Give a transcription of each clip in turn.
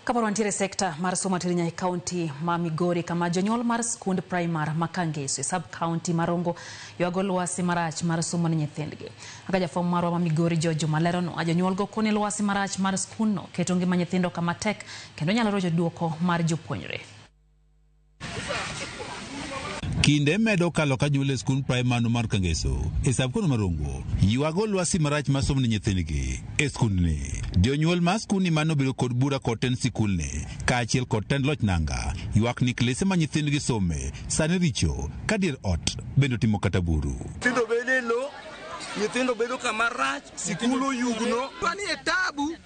Kapod wantiere e sekta mar somo atirinya e kaunti ma Migori kama jonyuol mar skund primar ma Kangeso e sub kaunti ma Rongo ywago lwasi marach mar somo ne nyithindgi. Kaka jafwambo marwa ma Migori George Juma leronwa, jonyuol go koni lwasi marach mar skundno keto ngima nyithindo kama tek kendo nyalo rocho duoko mar jopuonjre. Kinde medo kalo ka jonyuol e skund praimar no mar Kangeso e sabkono mar Rongo ywago lwasi marach mar somo ne nyithindgi e skundni. Jonyuol mar skundni mane obedo kod bura kod tend sikulni kaachiel kod tend loch nanga ywak ni klese ma nyithindgi some sani richo ka dier ot bende otimo kata buru. Nyithindo bedo e lo, nyithindo bedo kama rach, sikul oyugno. Wanie tabu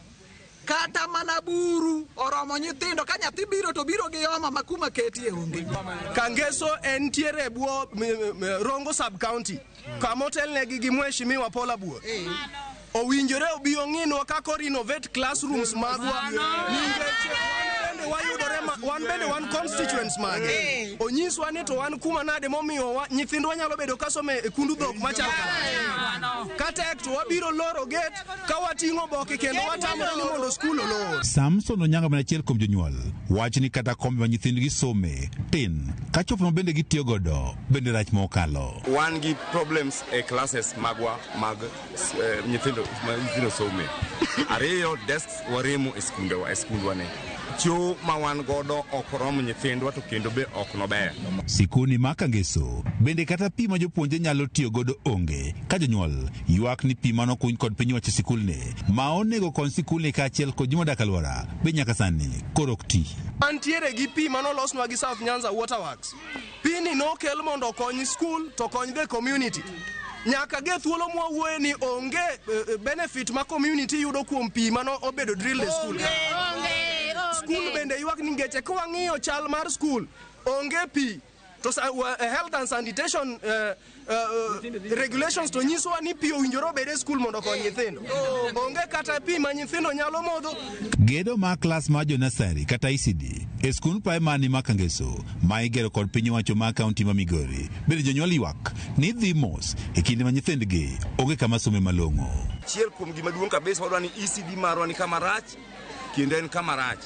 kata mana buru oromo nyithindo ka nyathi biro to biro gi homa ma kuma ketie onge. Kangeso entiere e bwo Rongo sub county kama otelnegi gi Mheshimiwa Paul Abuor. Owinjore obi ong'inwa kaka o renovate classrooms magwa nikech wan bende wan constituents mage. Onyiswa ni to wan kuma nade momiyo nyithindwa nyalo bedo kasomo e kundu dhok machal kama. Katek to wabiro loro gate ka wating'o oboke kendo watamore ni mondo skul olor. Samson Onyango en achiel kuom jonyuol wacho ni kata kombe ma nyithindgi some tin ka chopo ma bende gitiyo godo bende rach mokalo. Wan gi problems e classes magwa mag nyithindo ma nyithindo some. Ariyo, desks waremo e skundewa, e skundwa ne. Choo ma wan godo ok rom nyithindwa to kendo be ok nober. Sikuni ma Kangeso bende kata pi ma jopuonje nyalo tiyo godo onge ka jonyuol ywak ni pi mano kuny kod piny owacho sikulni ma onego kony sikulni kaachiel kod ji modak alwora be nyaka sani koro ok ti. Wantiere gi pi manolosnwa gi South Nyanza Water Works. Pi ni nokel mondo okony school to kony the community. Nyaka ge thuolo mwawuoye ni onge benefit ma community yudo kuom pi mano obedo drilled e school. School bende ywak ni ngeche ka wang'iyo chal mar school onge pi to health and sanitation regulations to nyisowa ni pi owinjore obed e school mondo okony nyithindo. Onge kata pi ma nyithindo nyalo modho. Gedo mar klas mar jonasari kata ECD e skund praimari ma Kangeso ma igero kod piny owacho mar kaunti ma Migori bende jonyuol ywak ni dhi mos e kinde ma nyithindgi onge kama some malong'o. Achiel kuom gima duong' kabisa wadwa ni ECD marwa ni kama rach kendo en kama rach.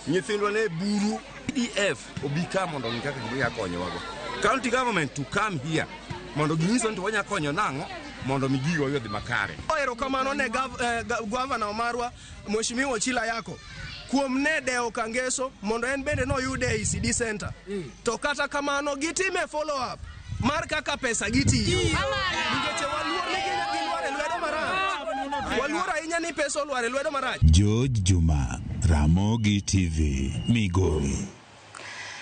Nyithindwa ne buru. EDF obi ka mondo ong'i kaka ginyalo konyowago. County government to come here mondo ginyiswa ni to wanyalo konyo nang'o mondo mi gigo odhi makare. Erokamano ne gavana marwa Mheshimiwa Ochila Yako kuom ne dewo Kangeso mondo en bende noyude e ECD center. To kata kamano gitime follow up mar kaka pesa gitiyo. Nikech waluor ni gilwar e lwedo marach. Waluor ahinya ni pesa olwar e lwedo marach. George Juma, Ramogi TV, Migori.